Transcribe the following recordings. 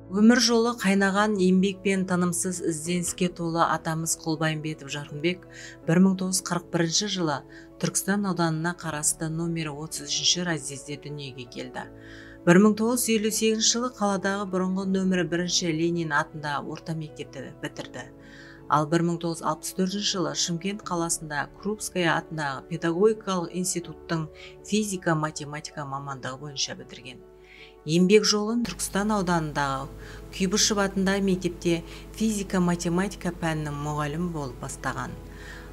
Өмір жолы қайнаған еңбек пен тынымсыз ізденіске толы атамыз Құлбайымбетов Жарқынбек 1941 жылы Түркістан ауданына қарасты номері 33 разъезде дүниеге келді. 1958 жылы қаладағы бұрынғы нөмірі 1 Ленин атындағы орта мектепті бітірді. Ал 1964 жылы Шымкент қаласында Крупская атындағы педагогикалық институттың физика-математика мамандығы бойынша бітірген. Еңбек жолын Түркістан ауданындағы Күйбышев атындағы мектепте физика-математика пәнінің мұғалімі болып бастаған.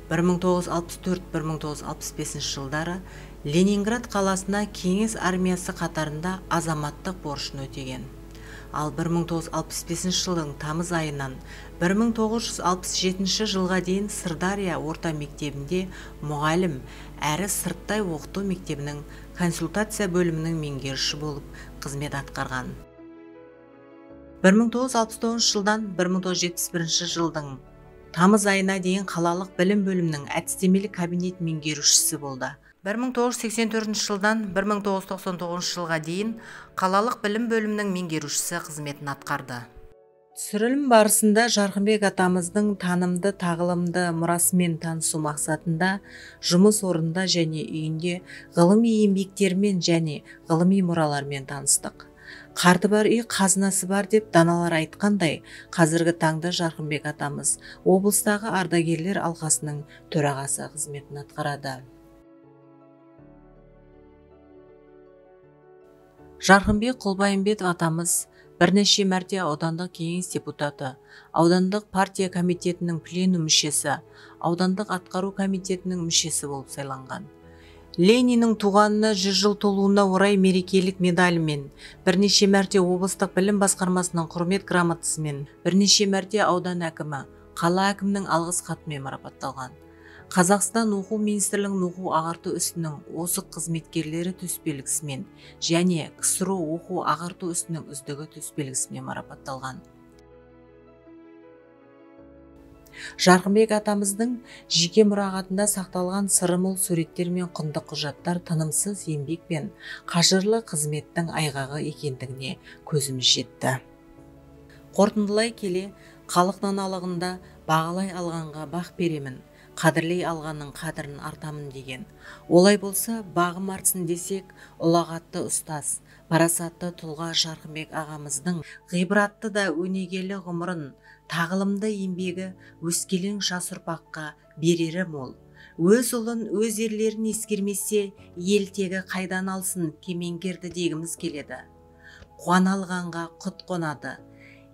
1964-1965 жылдары Ленинград қаласына Кеңес армиясы қатарында азаматтық борышын өтеген. Ал 1965 жылдың тамыз айынан 1967 жылға дейін Сырдария орта мектебінде мұғалім әрі сырттай оқыту мектебінің консультация бөлімінің меңгеруші болып қызмет атқарған. 1969 жылдан 1971 жылдың тамыз айына дейін қалалық білім бөлімінің әдістемелік кабинет меңгерушісі болды. 1984 жылдан 1999 жылға дейін қалалық білім бөлімінің меңгерушісі қызметін атқарды. Түсірілім барысында Жарқынбек атамыздың танымды тағылымды мұрасымен танысу мақсатында жұмыс орнында және үйінде ғылыми еңбектермен және ғылыми мұралармен таныстық. Қарты бар үй қазынасы бар деп даналар айтқандай, қазіргі таңда Жарқынбек атамыз облыстағы ардагерлер алқасының төрағасы қызметін атқарады. Жарқынбек Құлбайымбетов атамыз бірнеше мәрте аудандық кеңес депутаты, аудандық партия комитетінің пленум мүшесі, аудандық атқару комитетінің мүшесі болып сайланған. Лениннің туғанына 100 жыл толуына орай мерекелік медалімен, бірнеше мәрте облыстық білім басқармасының құрмет грамотасымен, бірнеше мәрте аудан әкімі, қала әкімінің алғыс хатымен марапатталған. Қазақстан оқу министрлігінің оқу ағарту ісінің озық қызметкерлері төсбелгісімен және КСРО оқу ағарту ісінің үздігі төсбелгісімен марапатталған. Жарқынбек атамыздың жеке мұрағатында сақталған сыры мол суреттер мен құнды құжаттар тынымсыз еңбек пен қажырлы қызметтің айғағы екендігіне көзіміз жетті. Қорытындылай келе, халық даналығында бағалай алғанға бақ беремін, қадірлей алғанның қадірін артамын деген. Олай болса, бағым артсын десек, ұлағатты ұстаз, парасатты тұлға Жарқынбек ағамыздың ғибратты да өнегелі ғұмырын, тағылымды еңбегі өскелең жас ұрпаққа берері мол. Өз ұлын, өз ерлерін ескермесе, ел тегі қайдан алсын кемеңгерді дегіміз келеді. Қуана алғанға құт қонады.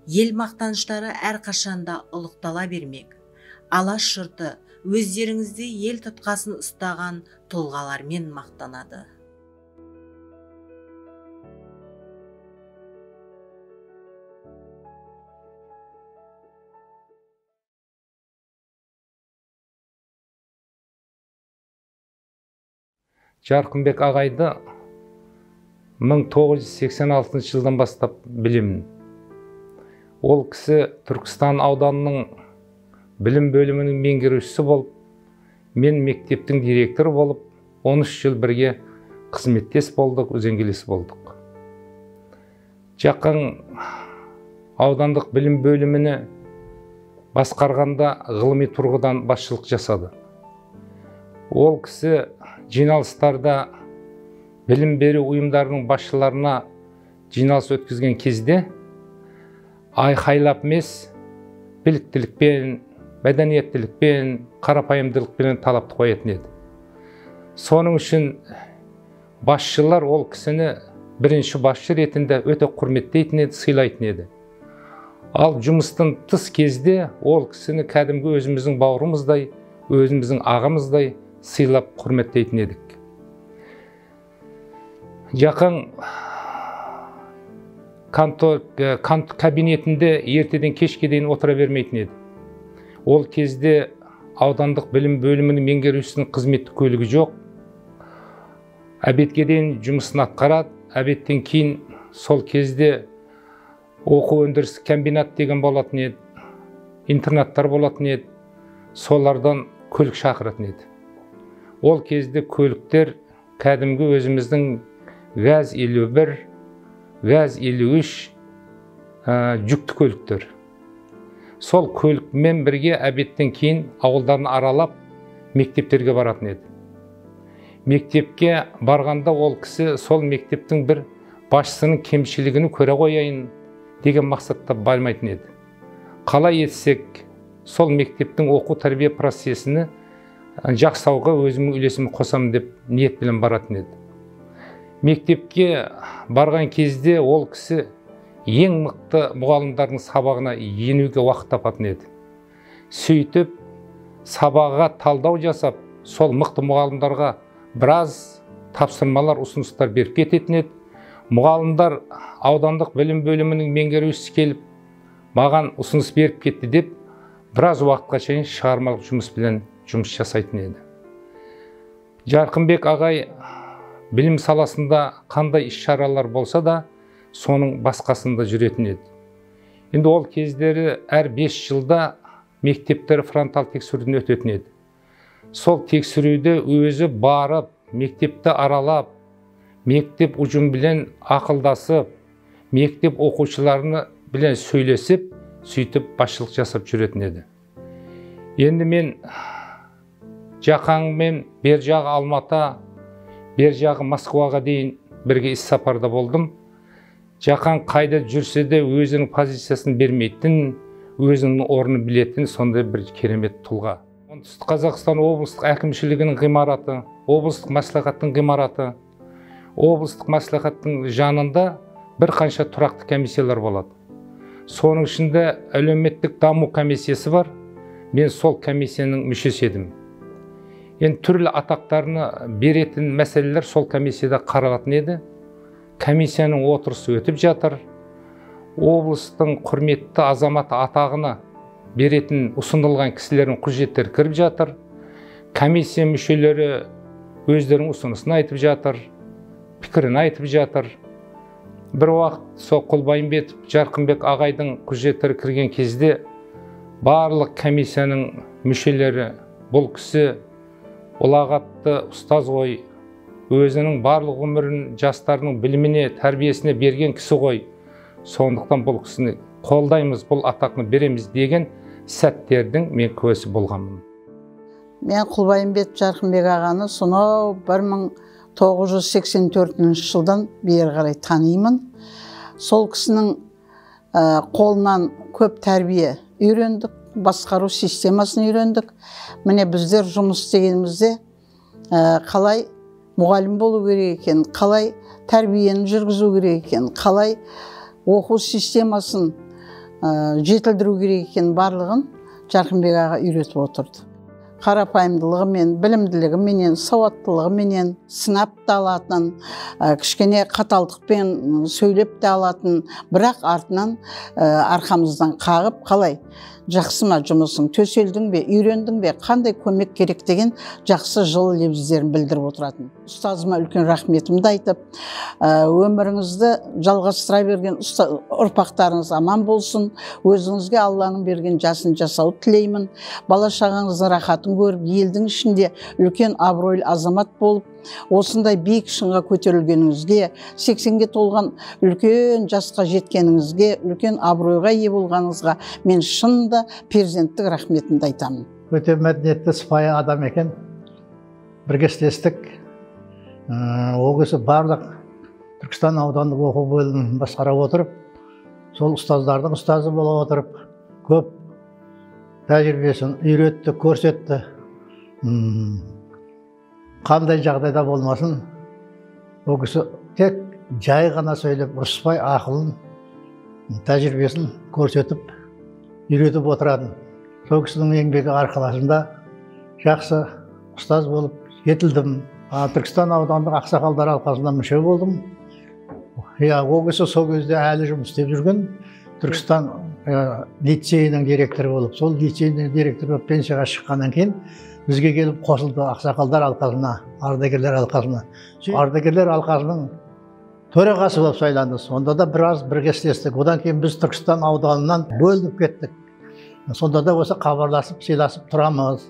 Ел мақтаныштары әрқашанда ұлықтала бермек. Алаш жұрты өздеріңізде ел тұтқасын ұстаған тұлғалармен мақтанады. Жарқынбек ағайды 1986 жылдан бастап білемін. Ол кісі Түркістан ауданының білім бөлімінің меңгерушісі болып, мен мектептің директоры болып, 13 жыл бірге қызметтес болдық, үзеңгілес болдық. Жақын аудандық білім бөліміні басқарғанда ғылыми тұрғыдан басшылық жасады. Ол кісі жиналыстарда білім беру ұйымдарының басшыларына жиналыс өткізген кезде айқайлап емес, біліктілікпен, мәдениеттілікпен, қарапайымдылықпен талапты қоятын еді. Соның үшін басшылар ол кісіні бірінші басшы ретінде өте құрметтейтін еді, сыйлайтын еді. Ал жұмыстан тыс кезде ол кісіні кәдімгі өзіміздің бауырымыздай, өзіміздің ағамыздай сыйлап құрметтейтін едік. Жақын кабинетінде ертеден кешке дейін отыра бермейтін еді. Ол кезде аудандық білім бөлімінің меңгерушісінің қызметтік көлігі жоқ. Обедке дейін жұмысын атқарады. Обедтен кейін сол кезде оқу өндірістік комбинат деген болатын еді, интернаттар болатын еді, солардан көлік шақыратын еді. Ол кезде көліктер кәдімгі өзіміздің ГАЗ 51, ГАЗ 53 жүкті көліктер. Сол көлікмен бірге обедтен кейін ауылдарын аралап мектептерге баратын еді. Мектепке барғанда ол кісі сол мектептің бір басшысының кемшілігін көре қояйын деген мақсатта бармайтын еді. Қалай етсек, сол мектептің оқу тәрбие процесini жақсауға өзімнің үлесімді қосамын деп ниетпен баратын еді. Мектепке барған кезде ол кісі ең мықты мұғалімдардың сабағына енуге уақыт тапатын еді. Сөйтіп сабағға талдау жасап, сол мықты мұғалімдарға біраз тапсырмалар, ұсыныстар беріп кететін еді. Мұғалімдер аудандық білім бөлімінің меңгерушісі келіп, маған ұсыныс беріп кетті деп, біраз уақытқа шейін шығармалық жұмыспен жұмыс жасайтын еді. Жарқынбек ағай білім саласында қандай іс-шаралар болса да, соның басқасында жүретін еді. Енді ол кездері әр 5 жылда мектептер фронтал тексеруден өтетін еді. Сол тексеруді өзі барып, мектепті аралап, мектеп ұжымы ақылдасып, мектеп оқушыларына білен сөйлесіп, сөйтіп басшылық жасап жүретін еді. Енді мен Жақаңмен бер жағы Алматы, бер жағы Москваға дейін бірге іс сапарда болдым. Жақаң қайда жүрсе де өзінің позициясын бермейтін, өзінің орнын білетін сондай бір керемет тұлға. Оңтүстік Қазақстан облыстық әкімшілігінің ғимараты, облыстық мәслихаттың ғимараты, облыстық мәслихаттың жанында бір қанша тұрақты комиссиялар болады. Соның ішінде әлеуметтік даму комиссиясы бар. Мен сол комиссияның мүшесі едім. Енді түрлі атақтарны беретін мәселелер сол комиссияда қаралатын еді. Комиссияның отырысы өтіп жатыр. Облыстың құрметті азаматы атағына беретін ұсынылған кісілердің құжаттары кіріп жатыр. Комиссия мүшелері өздерінің ұсынысын айтып жатыр, пікірін айтып жатыр. Бір уақыт сол Құлбайымбетов Жарқынбек ағайдың құжаттары кірген кезде барлық комиссияның мүшелері бұл кісі ұлағатты ұстаз ғой, өзінің барлық өмірін жастарының біліміне, тәрбиесіне берген кісі ғой, сондықтан бұл кісіні қолдаймыз, бұл атақны береміз деген сәттердің мен куәсі болғанмын. Мен Құлбайымбетов Жарқынбек ағаны сонау 1984 жылдан бері қарай танимын. Сол кісінің қолынан көп тәрбие үйрендік, басқару системасын үйрендік. Міне біздер жұмыс істегенімізде қалай мұғалім болу керек екен, қалай тәрбиені жүргізу керек екен, қалай оқу системасын жетілдіру керек екен, барлығын Жарқынбек аға үйретіп отырды. Қарапайымдылығымен, білімділігіменен, сауаттылығыменен сынап та алатын, кішкене қаталдықпен сөйлеп те алатын, бірақ артынан арқамыздан қағып, қалай жақсы ма жұмысың, төселдің бе, үйрендің бе, қандай көмек керек деген жақсы жылы лебіздерін білдіріп отыратын. Ұстазыма үлкен рахметімді айтып, өміріңізді жалғастыра берген ұрпақтарыңыз аман болсын, өзіңізге Алланың берген жасын жасауды тілеймін, бала шағаңыздың рахатын көріп, елдің ішінде үлкен абыройлы азамат болып, осындай биік шыңға көтерілгеніңізге, 80-ге толған үлкен жасқа жеткеніңізге, үлкен абыройға ие болғаныңызға мен шынында перзенттік рахметімді айтамын. Өте мәдениетті, сыпайы адам екен. Бірге істестік. Ол кісі барлық Түркістан аудандық оқу бөлімін басқара отырып, сол ұстаздардың ұстазы бола отырып, көп тәжірибесін үйретті, көрсетті. Қандай жағдайда болмасын, ол кісі тек жай ғана сөйлеп, ұрыспай ақылын, тәжірибесін көрсетіп, үйретіп отыратын. Сол кісінің еңбегі арқасында жақсы ұстаз болып жетілдім. Түркістан аудандық ақсақалдар алқасында мүше болдым. Ол кісі сол кезде әлі жұмыс істеп жүрген Түркістан лицейінің директоры болып, сол лицейінің директоры болып пенсияға шыққаннан кейін бізге келіп қосылды ақсақалдар алқасына, ардагерлер алқасына. Ардагерлер алқасының төрағасы болып сайланды. Сонда да біраз бірге істестік. Одан кейін біз Түркістан ауданынан бөлініп кеттік. Сонда да осы хабарласып, сыйласып тұрамыз.